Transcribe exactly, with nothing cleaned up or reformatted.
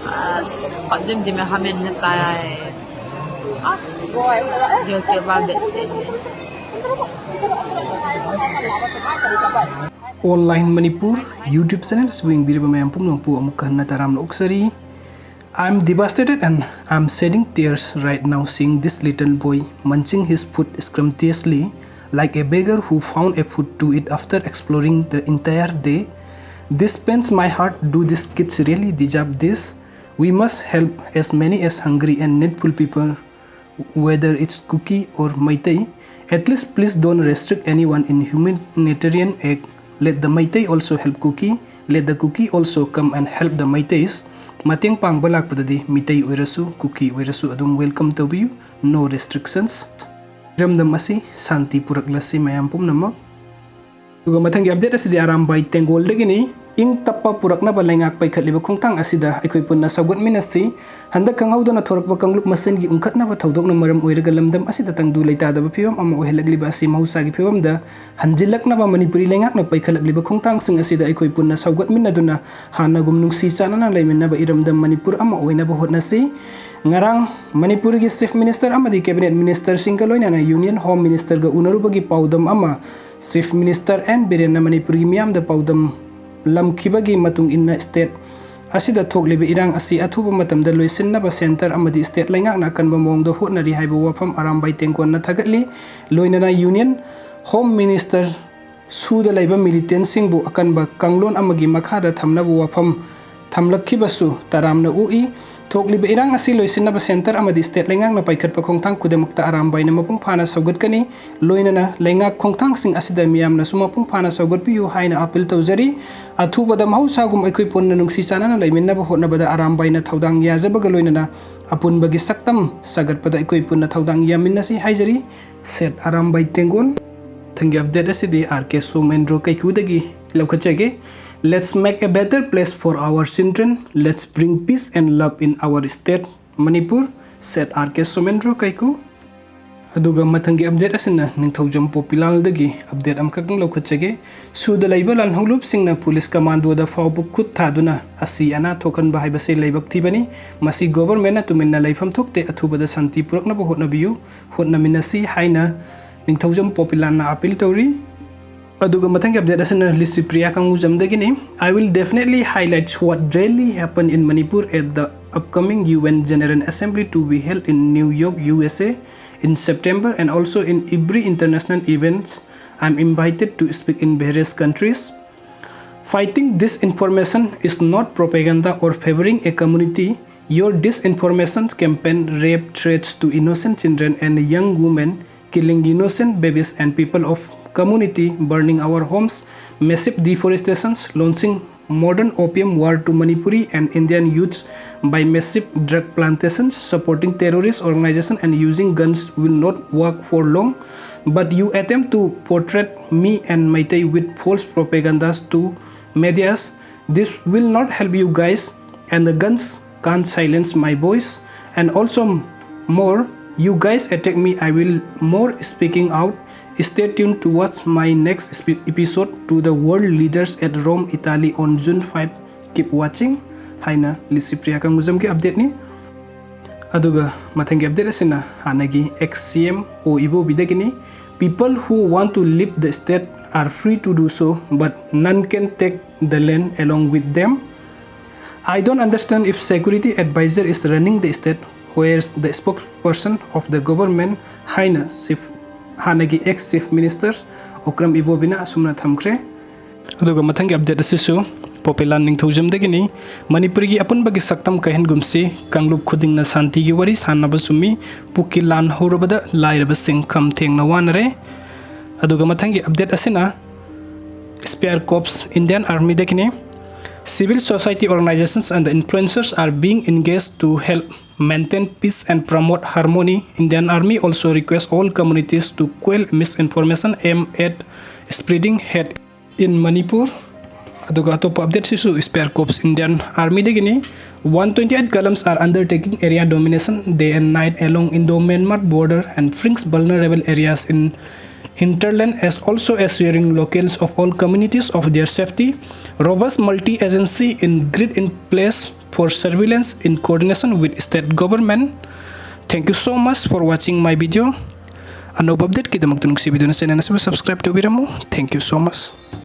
ꯑꯁ, ꯈ꯭ꯋꯥꯏꯗꯩ ꯃꯍꯥꯃꯦꯟꯅ ꯇꯥꯏ꯫ ꯑꯁ, ꯌꯣꯠꯀꯦ ꯕꯥꯕꯦꯠꯁꯦ꯫ Online Manipur YouTube channel ꯑꯁꯤꯕꯨ ꯌꯦꯡꯕꯤꯔꯤꯕ ꯃꯌꯥꯝ ꯄꯨꯝꯅꯃꯛꯄꯨ ꯑꯃꯨꯛ ꯍꯟꯅ ꯇꯔꯥꯝꯅ ꯑꯣꯛꯆꯔꯤ꯫ I'm devastated and I'm shedding tears right now seeing this little boy munching his food scrumptiously like a beggar who found a food to eat after exploring the entire day. This pains my heart. Do these kids really deserve this? We must help as many as hungry and needful people, whether it's Kuki or Meitei. At least please don't restrict anyone in humanitarian aid. Let the Meitei also help Kuki. Let the Kuki also come and help the Meiteis. ꯃꯇꯦꯡ ꯄꯥꯡꯕ ꯂꯥꯛꯄꯗꯗꯤ ꯃꯤꯇꯩ ꯑꯣꯏꯔꯁꯨ ꯀꯨꯀꯤ ꯑꯣꯏꯔꯁꯨ ꯑꯗꯨꯝ welcome ꯇꯧꯕꯤꯌꯨ꯫ No restrictions. ꯏꯔꯝꯗꯝ ꯑꯁꯤ ꯁꯥꯟꯇꯤ ꯄꯨꯔꯛꯂꯁꯤ ꯃꯌꯥꯝ ꯄꯨꯝꯅꯃꯛ꯫ ꯑꯗꯨꯒ ꯃꯊꯪꯒꯤ update ꯑꯁꯤꯗꯤ ꯑꯔꯥꯝꯕꯥꯏ ꯇꯦꯡꯒꯣꯜꯗꯒꯤꯅꯤ꯫ ꯏꯪ ꯇꯞꯄ ꯄꯨꯔꯛꯅꯕ ꯂꯩꯉꯥꯛ ꯄꯥꯏꯈꯠꯂꯤꯕ ꯈꯣꯡꯊꯥꯡ ꯑꯁꯤꯗ ꯑꯩꯈꯣꯏ ꯄꯨꯟꯅ ꯁꯧꯒꯠꯃꯤꯟꯅꯁꯤ꯫ ꯍꯟꯗꯛ ꯈꯪꯍꯧꯗꯅ ꯊꯣꯔꯛꯄ ꯀꯥꯡꯂꯨꯞ ꯃꯁꯦꯟꯒꯤ ꯎꯪꯈꯠꯅꯕ ꯊꯧꯗꯣꯛꯅ ꯃꯔꯝ ꯑꯣꯏꯔꯒ ꯂꯝꯗꯝ ꯑꯁꯤꯗ ꯇꯪꯗꯨ ꯂꯩꯇꯥꯗꯕ ꯐꯤꯕꯝ ꯑꯃ ꯑꯣꯏꯍꯜꯂꯛꯂꯤꯕ ꯑꯁꯤ ꯃꯍꯧꯁꯥꯒꯤ ꯐꯤꯕꯝꯗ ꯍꯟꯖꯤꯜꯂꯛꯅꯕ ꯃꯅꯤꯄꯨꯔꯤ ꯂꯩꯉꯥꯛꯅ ꯄꯥꯏꯈꯠꯂꯛꯂꯤꯕ ꯈꯣꯡꯊꯥꯡꯁꯤꯡ ꯑꯁꯤꯗ ꯑꯩꯈꯣꯏ ꯄꯨꯟꯅ ꯁꯧꯒꯠꯃꯤꯟꯅꯗꯨꯅ ꯍꯥꯟꯅꯒꯨꯝ ꯅꯨꯡꯁꯤ ꯆꯥꯟꯅꯅ ꯂꯩꯃꯤꯟꯅꯕ ꯏꯔꯝꯗꯝ ꯃꯅꯤꯄꯨꯔ ꯑꯃ ꯑꯣꯏꯅꯕ ꯍꯣꯠꯅꯁꯤ꯫ ꯉꯔꯥꯡ ꯃꯅꯤꯄꯨꯔꯒꯤ Chief Minister ꯑꯃꯗꯤ Cabinet Ministerꯁꯤꯡꯒ ꯂꯣꯏꯅꯅ Union Home Ministerꯒ ꯎꯅꯔꯨꯕꯒꯤ ꯄꯥꯎꯗꯝ ꯑꯃ Chief Minister ꯑꯦꯟ ꯕꯤꯔꯦꯟꯅ ꯃꯅꯤꯄꯨꯔꯒꯤ ꯃꯤꯌꯥꯝꯗ ꯄꯥꯎꯗꯝꯂꯝꯈꯤꯕꯒꯤ ꯃꯇꯨꯡ ꯏꯟꯅ state ꯑꯁꯤꯗ ꯊꯣꯛꯂꯤꯕ ꯏꯔꯥꯡ ꯑꯁꯤ ꯑꯊꯨꯕ ꯃꯇꯝꯗ ꯂꯣꯏꯁꯤꯟꯅꯕ centre ꯑꯃꯗꯤ state ꯂꯩꯉꯥꯛꯅ ꯑꯀꯟꯕ ꯃꯑꯣꯡꯗ ꯍꯣꯠꯅꯔꯤ ꯍꯥꯏꯕ ꯋꯥꯐꯝ ꯑꯔꯥꯝꯕꯥꯏ ꯇꯦꯡꯒꯣꯟꯅ ꯊꯥꯒꯠꯂꯤ꯫ ꯂꯣꯏꯅꯅ Union Home Minister ꯁꯨꯗ ꯂꯩꯕ militantꯁꯤꯡꯕꯨ ꯑꯀꯟꯕ ꯀꯥꯡꯂꯣꯟ ꯑꯃꯒꯤ ꯃꯈꯥꯗ ꯊꯝꯅꯕ ꯋꯥꯐꯝ ꯊꯝꯂꯛꯈꯤꯕꯁꯨ ꯇꯔꯥꯝꯅ ꯑꯣꯛꯏ꯫ ꯊꯣꯛꯂꯤꯕ ꯏꯔꯥꯡ ꯑꯁꯤ ꯂꯣꯏꯁꯤꯟꯅꯕ centre ꯑꯃꯗꯤ state ꯂꯩꯉꯥꯛꯅ ꯄꯥꯏꯈꯠꯄ ꯈꯣꯡꯊꯥꯡ ꯈꯨꯗꯤꯡꯃꯛꯇ ꯑꯔꯥꯝꯕꯥꯏꯅ ꯃꯄꯨꯡ ꯐꯥꯅ ꯁꯧꯒꯠꯀꯅꯤ꯫ ꯂꯣꯏꯅꯅ ꯂꯩꯉꯥꯛ ꯈꯣꯡꯊꯥꯡꯁꯤꯡ ꯑꯁꯤꯗ ꯃꯤꯌꯥꯝꯅꯁꯨ ꯃꯄꯨꯡ ꯐꯥꯅ ꯁꯧꯒꯠꯄꯤꯌꯨ ꯍꯥꯏꯅ appeal ꯇꯧꯖꯔꯤ꯫ ꯑꯊꯨꯕꯗ ꯃꯍꯧꯁꯥꯒꯨꯝ ꯑꯩꯈꯣꯏ ꯄꯨꯟꯅ ꯅꯨꯡꯁꯤ ꯆꯥꯟꯅꯅ ꯂꯩꯃꯤꯟꯅꯕ ꯍꯣꯠꯅꯕꯗ ꯑꯔꯥꯝꯕꯥꯏꯅ ꯊꯧꯗꯥꯡ ꯌꯥꯖꯕꯒ ꯂꯣꯏꯅꯅ ꯑꯄꯨꯟꯕꯒꯤ ꯁꯛꯇꯝ ꯁꯥꯒꯠꯄꯗ ꯑꯩꯈꯣꯏ ꯄꯨꯟꯅ ꯊꯧꯗꯥꯡ ꯌꯥꯃꯤꯟꯅꯁꯤ ꯍꯥꯏꯖꯔꯤ꯫ Said ꯑꯔꯥꯝꯕꯥꯏ ꯇꯦꯡꯒꯣꯟ꯫ ꯃꯊꯪꯒꯤ update ꯑꯁꯤꯗꯤ ꯑꯥꯔ ꯀꯦ ꯁꯣꯃꯦꯟꯗ꯭ꯔꯣ ꯀꯩꯀꯨꯗꯒꯤ ꯂꯧꯈꯠꯆꯒꯦ꯫ Let's make a better place for our children. Let's bring peace and love in our state, Manipur, said R K Somendro ꯀꯩꯀꯨ꯫ ꯑꯗꯨꯒ ꯃꯊꯪꯒꯤ ꯑꯞꯗꯦꯠ ꯑꯁꯤꯅ ꯅꯤꯡꯊꯧꯖꯝ ꯄꯣꯄꯤꯂꯥꯜꯗꯒꯤ ꯑꯞꯗꯦꯠ ꯑꯃꯈꯛꯇꯪ ꯂꯧꯈꯠꯆꯒꯦ꯫ ꯁꯨꯗ ꯂꯩꯕ ꯂꯥꯟꯍꯧꯂꯨꯞꯁꯤꯡꯅ ꯄꯨꯂꯤꯁ ꯀꯃꯥꯟꯗꯣꯗ ꯐꯥꯎꯕ ꯈꯨꯠ ꯊꯥꯗꯨꯅ ꯑꯁꯤ ꯑꯅꯥ ꯊꯣꯛꯍꯟꯕ ꯍꯥꯏꯕꯁꯤ ꯂꯥꯏꯕꯛ ꯊꯤꯕꯅꯤ꯫ ꯃꯁꯤ ꯒꯣꯚꯔꯟꯃꯦꯟꯠꯅ ꯇꯨꯃꯤꯟꯅ ꯂꯩꯐꯝ ꯊꯣꯛꯇꯦ꯫ ꯑꯊꯨꯕꯗ ꯁꯥꯟꯇꯤ ꯄꯨꯔꯛꯅꯕ ꯍꯣꯠꯅꯕꯤꯌꯨ, ꯍꯣꯠꯅꯃꯤꯟꯅꯁꯤ ꯍꯥꯏꯅ ꯅꯤꯡꯊꯧꯖꯝ ꯄꯣꯄꯤꯂꯥꯜꯅ ꯑꯥꯄꯤꯜ ꯇꯧꯔꯤ꯫ ꯑꯗꯨꯒ ꯃꯊꯪꯒꯤ ꯑꯞꯗꯦꯠ ꯑꯁꯤꯅ Licypriya ꯀꯪꯒꯨꯖꯝꯗꯒꯤꯅꯤ꯫ I will definitely highlight what really happened in Manipur at the upcoming U N General Assembly to be held in New York, U S A in September, and also in every international events I'm invited to speak in various countries. Fighting disinformation is not propaganda or favoring a community. Your disinformation campaign, rape threats to innocent children and young women, killing innocent babies and people of community, burning our homes, massive deforestations, launching modern opium war to Manipuri and Indian youths by massive drug plantations, supporting terrorist organization and using guns will not work for long. But you attempt to portray me and Meitei with false propagandas to medias. This will not help you guys, and the guns can't silence my voice. And also more, you guys attack me, I will more speaking out. Stay tuned to watch my next spe- episode to the world leaders at Rome, Italy on June five. Keep watching. ꯍꯥꯏꯅ ꯂꯤꯁꯤꯄ꯭ꯔꯤꯌꯥ ꯀꯪꯒꯨꯖꯝꯒꯤ ꯑꯞꯗꯦꯠꯅꯤ꯫ ꯑꯗꯨꯒ ꯃꯊꯪꯒꯤ update ꯑꯁꯤꯅ ꯍꯥꯟꯅꯒꯤ X ꯁꯤ M O ꯏꯕꯣꯕꯤꯗꯒꯤꯅꯤ꯫ People who want to leave the state are free to do so, but none can take the land along with them. I don't understand if security advisor is running the state, where's the spokesperson of the government? ꯍꯥꯏꯅ chief ꯍꯥꯟꯅꯒꯤ X chief minister Okram ꯏꯕꯣꯕꯤꯅ ꯑꯁꯨꯝꯅ ꯊꯝꯈ꯭ꯔꯦ꯫ ꯑꯗꯨꯒ ꯃꯊꯪꯒꯤ update ꯑꯁꯤꯁꯨ ꯄꯣꯄꯤꯂꯥꯜ ꯅꯤꯡꯊꯧꯖꯝꯗꯒꯤꯅꯤ꯫ ꯃꯅꯤꯄꯨꯔꯒꯤ ꯑꯄꯨꯟꯕꯒꯤ ꯁꯛꯇꯝ ꯀꯥꯏꯍꯟꯒꯨꯝꯁꯤ, ꯀꯥꯡꯂꯨꯞ ꯈꯨꯗꯤꯡꯅ ꯁꯥꯟꯇꯤꯒꯤ ꯋꯥꯔꯤ ꯁꯥꯟꯅꯕ ꯆꯨꯝꯃꯤ, ꯄꯨꯛꯀꯤ ꯂꯥꯟ ꯍꯧꯔꯕꯗ ꯂꯥꯏꯔꯕꯁꯤꯡ ꯈꯝ ꯊꯦꯡꯅ ꯋꯥꯅꯔꯦ꯫ ꯑꯗꯨꯒ ꯃꯊꯪꯒꯤ ꯑꯞꯗꯦꯠ ꯑꯁꯤꯅ Spear Corps Indian Armyꯗꯒꯤꯅꯤ꯫ Civil society organizations and the influencers are being engaged to help maintain peace and promote harmony. Indian Army also requests all communities to quell misinformation aimed at spreading hate in Manipur. ꯑꯗꯨꯒ ꯑꯇꯣꯞꯄ ꯑꯞꯗꯦꯠꯁꯤꯁꯨ Spear Corps Indian Armyꯗꯒꯤꯅꯤ. One twenty-eight columns are undertaking area domination day and night along Indo-Myanmar border and fringe vulnerable areas in hinterland, as also assuring locals of all communities of their safety. Robust multi-agency in grid in place for surveillance in coordination with state government. Thank you so much for watching my video. ꯑꯅꯧꯕ ꯑꯞꯗꯦꯠꯀꯤꯗꯃꯛꯇ ꯅꯨꯡꯁꯤꯕꯤꯗꯨꯅ channel ꯑꯁꯤꯕꯨ subscribe ꯇꯧꯕꯤꯔꯝꯃꯨ. Thank you so much.